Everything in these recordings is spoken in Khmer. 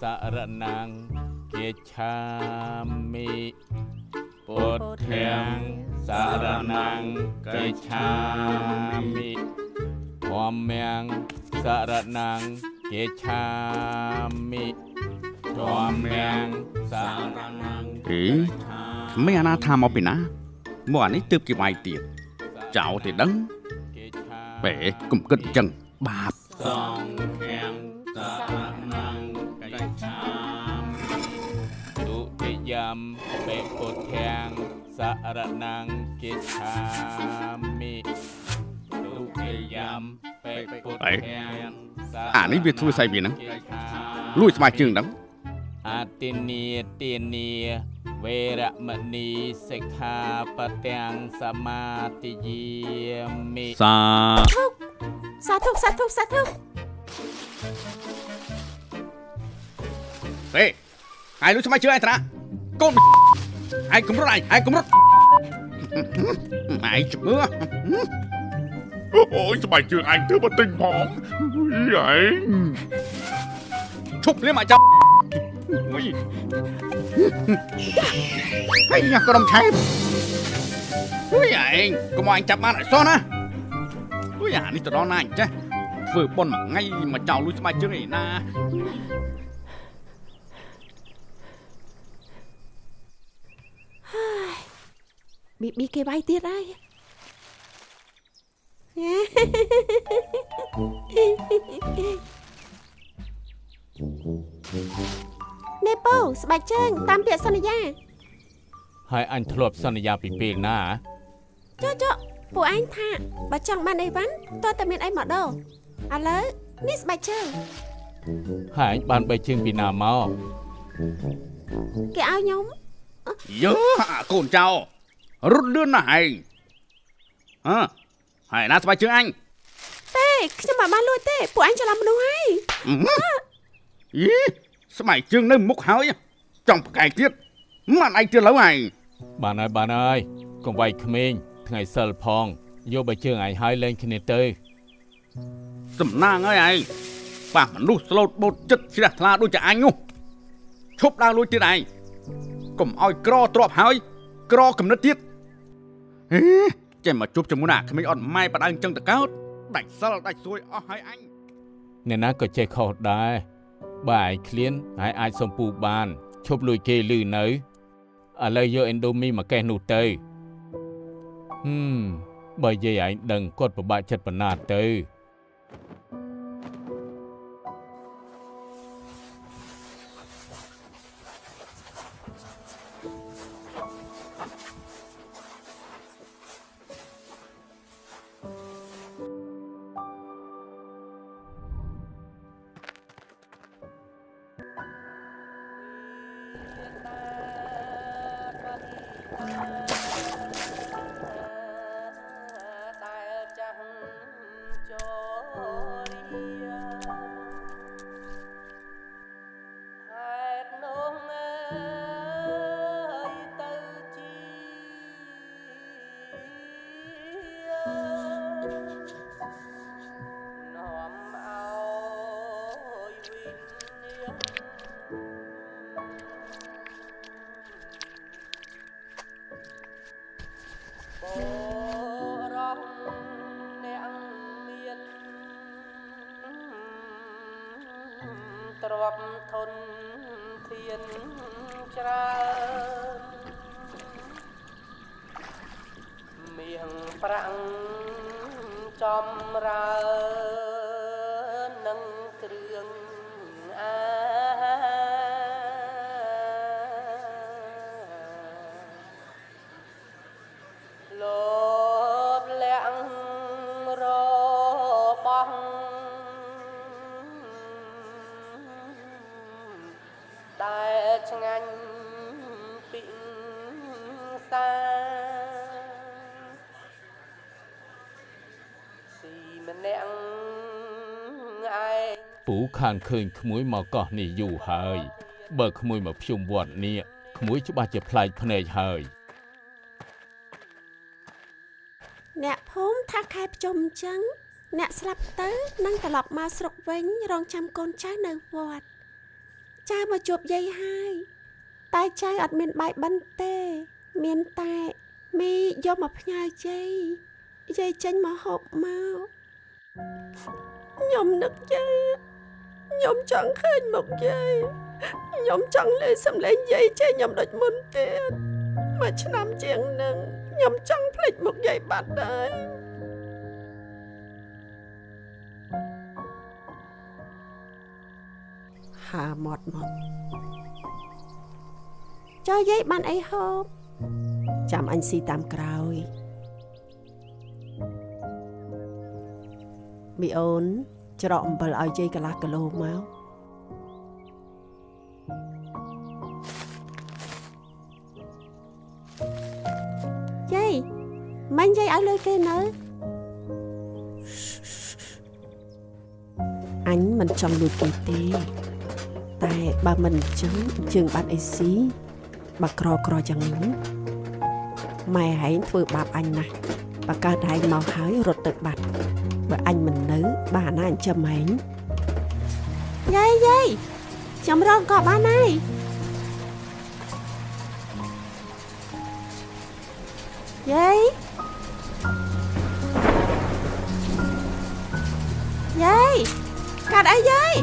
សរណង្គាឆាមិពុទ្ធាំសរណង្គាឆាមិធម្មំសរណង្គាឆាមិធម្មំសរណង្ អេក្មេងអាណាថាមកពីណាមកអានេះទើបគេវាយទៀតចោលទេដឹង គាឆា បេកុំគិតអញ្ចឹងបាប សង្ឃំសរណង្គាឆាមិទុតិយំបេពុទ្ធាំសរណង្គាឆាមិទុតិយំបេពុទ្ធាំសរ អានេះវាធ្វើស្អីវាហ្នឹង គាឆា លួចស្បែកជើងដឹង អតិនីទានាវេរមណីសិក្ខាបទាំងសមាទិយាមិ សា សាធុសាធុសាធុ ហេឯងលួចស្បែកជើងឯងត្រាកូនឯងកុំរត់ឯងឯងកុំរត់ឯងជំឿ អូយស្បែកជើងឯងធ្វើមកទិញផងឯង ឈប់ភ្លាមអាចចាប់អុយហើយញ៉ាំក្រុមឆែបអុយឯងកុំឲ្យឯងចាប់បានឲ្យសោះណាអុយអានេះទៅដល់ណាអញ្ចេះធ្វើប៉ុនមួយថ្ងៃមកចោលលួចស្បែកជើងឯណា ប៊ីប៊ីគេវាយទៀតហើយ នេប៉ូស្បែកជើងតាមពាក្យសន្យា ហើយអញធ្លាប់សន្យាពីពេលណា ចុះចុះពួកឯងថាបើចង់បានអីវ៉ាន់តើតែមានអីមកដូរឥឡូវនេះស្បែកជើង ហើយអញបានបីជើងពីណាមក គេឲ្យខ្ញុំ យើអាកូនចៅរត់លឿនណាស់ឯងហ៎ហើយណាស្បែកជើងអញ ទេខ្ញុំមិនបានលួចទេពួកឯងច្រឡំមនុស្សហើយ យីស្បែកជើងនៅមុខហើយចង់ប្រកែកទៀតមិនឯងទៀតលើឯង បានហើយបានហើយកុំវាយក្មេងថ្ងៃសិលផងយកបីជើងឯងហើយលែងគ្នាទៅ សំណាងហើយឯងប៉ះមនុស្សស្លូតបូតចិត្តជ្រះថ្លាដូចជាអញនោះឈប់ដើរលួចទៀតឯងកុំឲ្យក្រទ្របហើយក្រកំណត់ទៀតហេចេះមកជួបជាមួយណាក្មេងអត់ម៉ែបដៅអញ្ចឹងតកើតដាច់សិលដាច់សួយអស់ហើយអញ អ្នកណាក៏ចេះខុសដែរបើឯងឃ្លានហើយអាចសំពូបានឈប់លួចគេលឺនៅឥឡូវយកអេនដូមីមកកេះនោះទៅហឹមបើយាយឯងដឹងគាត់ពិបាកចិត្តប៉ុណ្ណាទៅ ដែលចាស់ចូលរាហេតុនោះអើយទៅជានាំឲ្យវិញ្ញាណ បរោះអ្នកមានទ្រព្យធនធានច្រើនមាសប្រាក់ចំរើននឹងគ្រឿងអាហារ លោភលាក់របស់ដែលឆ្ងាញ់ពិសាស៊ីម្នាក់ឯង ពូខានឃើញក្មួយមកកោះនេះយូរហើយបើក្មួយមកភ្ជុំវត្តនេះក្មួយច្បាស់ជាប្លែកភ្នែកហើយ អ្នកភូមិថាខែភ្ជុំអញ្ចឹងអ្នកស្លាប់ទៅនឹងត្រឡប់មកស្រុកវិញរងចាំកូនចៅនៅវត្ត ចៅមកជួបយាយហើយតែចៅអត់មានបាយបិណ្ឌទេមានតែមីយកមកផ្ញើយាយយាយចេញមកហូបមកខ្ញុំនឹកយាយខ្ញុំចង់ឃើញមុខយាយខ្ញុំចង់លើសំឡេងយាយចេះខ្ញុំដូចមុនទៀតមួយឆ្នាំជាងនឹងខ្ញុំចង់ភ្លេចមុខយាយបាត់ហើយហាមាត់មកចុះយាយបានអីហូបចាំអញស៊ីតាមក្រោយមីអូនច្រកអំបិលឲ្យយាយកន្លះគីឡូមកយាយមិញយាយឲ្យលុយគេនៅអញមិនចង់លួចគេទេតែបើមិនអញ្ចឹងជើងបាត់អីស៊ីបើក្រក្រយ៉ាងនេះម៉ែឯងធ្វើបាបអញណាស់បើកើតឯងមកហើយរត់ទៅបាត់បើអញមិននៅបានណាអញ្ចឹងឯងយាយយាយខ្ញុំរងក៏បានហើយយាយយាយកាត់អីយាយ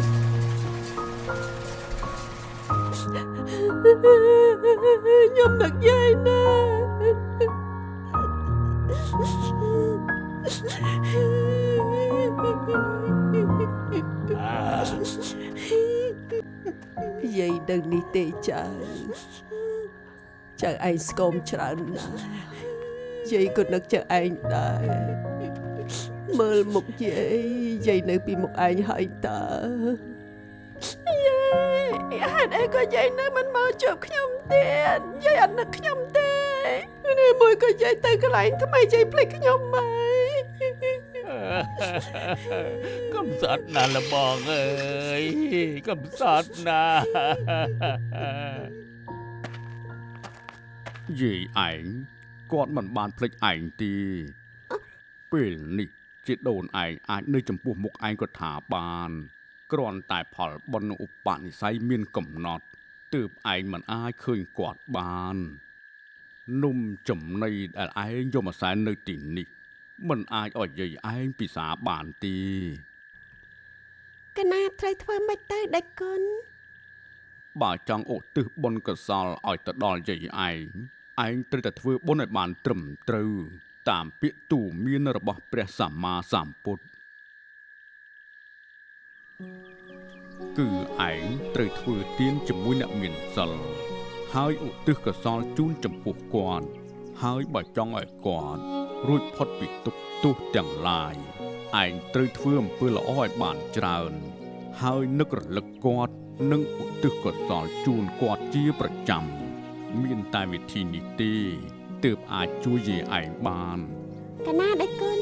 ខ្ញុំនឹកយាយណាស់យាយដឹងនេះទេចៅចៅឯងស្គមច្រើនណាស់យាយក៏នឹកចៅឯងដែរមើលមុខយាយយាយនៅពីមុខឯងហើយតើយាយហេតុអីក៏យាយនៅមិនមកជួបខ្ញុំទៀតយាយអត់នឹកខ្ញុំទេនេះមួយក៏យាយទៅកន្លែងថ្មីយាយភ្លេចខ្ញុំហើយកំសត់ណាស់លបងអើយកំសត់ណាស់យាយឯងគាត់មិនបានភ្លេចឯងទេពេលនេះជាដូនឯងអាចនៅចំពោះមុខឯងក៏ថាបានគ្រាន់តែផលបុណ្យឧបនិស្ស័យមានកំណត់ទើបឯងមិនអាចឃើញគាត់បាននំចំណីដែលឯងយកមកសែននៅទីនេះមិនអាចឲ្យយាយឯងពិសាបានទេកណាត្រូវធ្វើម៉េចទៅដេចគុណបើចង់ឧទ្ទិសបុណ្យកុសលឲ្យទៅដល់យាយឯងឯងត្រូវតែធ្វើបុណ្យឲ្យបានត្រឹមត្រូវតាមពាក្យទូមានរបស់ព្រះសម្មាសម្ពុទ្ធគឺឯងត្រូវធ្វើទានជាមួយអ្នកមានសិលហើយឧទ្ទិសកុសលជូនចំពោះគាត់ហើយបើចង់ឲ្យគាត់រួចផុតពីទុក្ខទោសទាំងឡាយឯងត្រូវធ្វើអំពើល្អឲ្យបានច្រើនហើយនឹករលឹកគាត់និងឧទ្ទិសកុសលជូនគាត់ជាប្រចាំមានតែវិធីនេះទេទើបអាចជួយយាយឯងបានកណាដេចគុណ